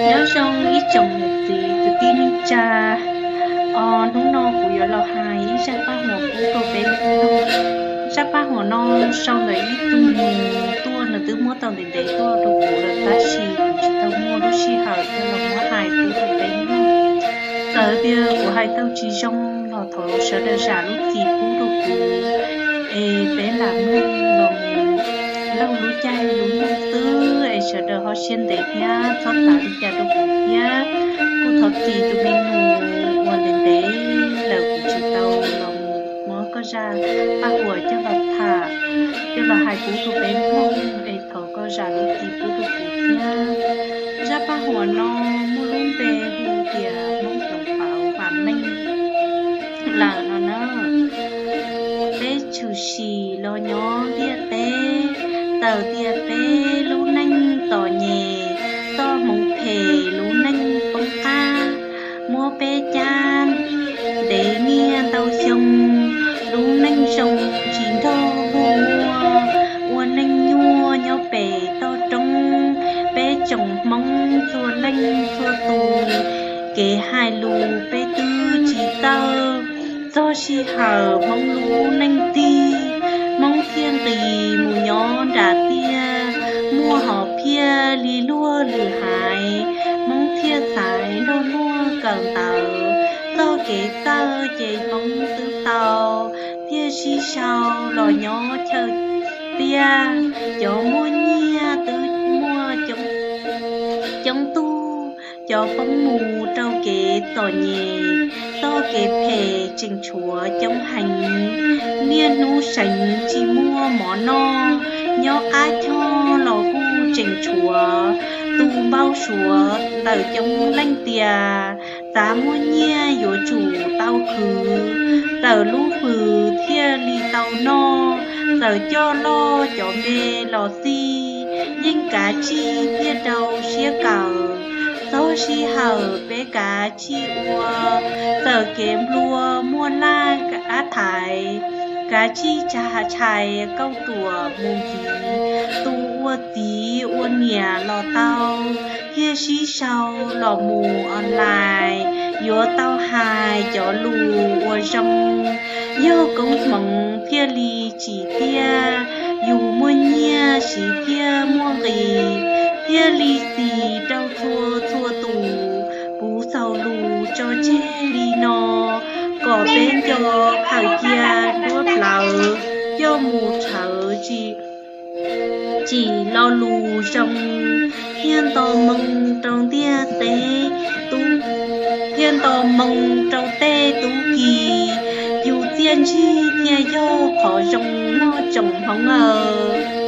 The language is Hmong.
Nyob zoo ib tsoom niam txiv kwv tij neej tsa, hnub no kuv yuav los hais ib zaj paj huam pub rau peb mloog. Zaj paj huam no sau ntawm ib tug nus tuaj, nws twb muab tau ntev ntev tuaj rau kuv lawm tab sis kuv tsis tau muaj lub sij hawm coj los muab hais pub rau peb mloog. Txawm tias kuv hais tau tsis zoo los thov sawv daws zam lub txim pub rau kuv, es peb lam mloog los mus laug lub caij lub nyoog xwb es sawv daws ho siab ntev thiab txhob xav li cas rau kuv thiab. Kuj thov txim tus me nus uas ntev ntev lawm kuv tsis tau los mus muab koj zaj paj huam coj los tham, coj los hais pub rau peb mloog es thov koj zam lub txim pub rau kuv thiab. Zaj paj huam no muaj lub npe hu tias Hmoob Toov Pauv Vam Meej lawm no na. Peb tshwm sim los nyob ntiaj teb, tawm tias peb lub neej txom nyem, txoj hmoov phem lub neej poob qab, muab peb cab ntev niaj ntau xyoo, lub neej zoo tsis nrog luag muaj, ua neej nyuaj nyob pem toj roob, peb tsoom Hmoob txhua leej txhua tus, kev hais lus peb twb tsis txawj, txog sij hawm Hmoob lub neej tig, Hmoob thiaj nqis mus nyob nram tiaj, muaj hom phiaj li luag lwm haiv, Hmoob thiaj xaiv nrog luag kawm ntawv, txoj kev txawj ces Hmoob twb tau, thiaj sib sau los nyob chaw tiaj, cov muaj nyiaj twb muaj coob tug, cov poob mus rau kev txom nyem, txoj kev phem tseem tshuav coob heev, niaj hnub seev tsis muaj mov noj, nyob qab choj los kuj tseem tshuav, tus npau suav ntawm coob leej tias, xav muaj nyiaj yuav tsum tau khwv, tawm lub hws thiaj li tau noj, txawm coj loj cov me los txij, yeej kav tsij thiaj rau siab kawm, txog sij hawm peb kav tsij ua, txawm kev nplua muaj laj ab thaiv, kav tsij tshais kauj ruam mus nkiv, tus ua txiv ua niam los tau, thiaj sib sau los mus online, yuav tau hais cov lus uas zoo, yog koob hmoov thiaj li tsim thiaj, yus muaj nyiaj siv thiaj muaj nqis, thiaj li xis rau txhua txhua tus, kuv xaus lus tso tseg li no, kom peb nco khaws cia duab plawv, coj mus tshawv tsim lo lus zoo, thiaj nto moo rau ntiaj teb, thiaj nto moo rau tej tub ki, yus txiaj ntsig thiaj yog qhov zoo mog tsoom Hmoob aw.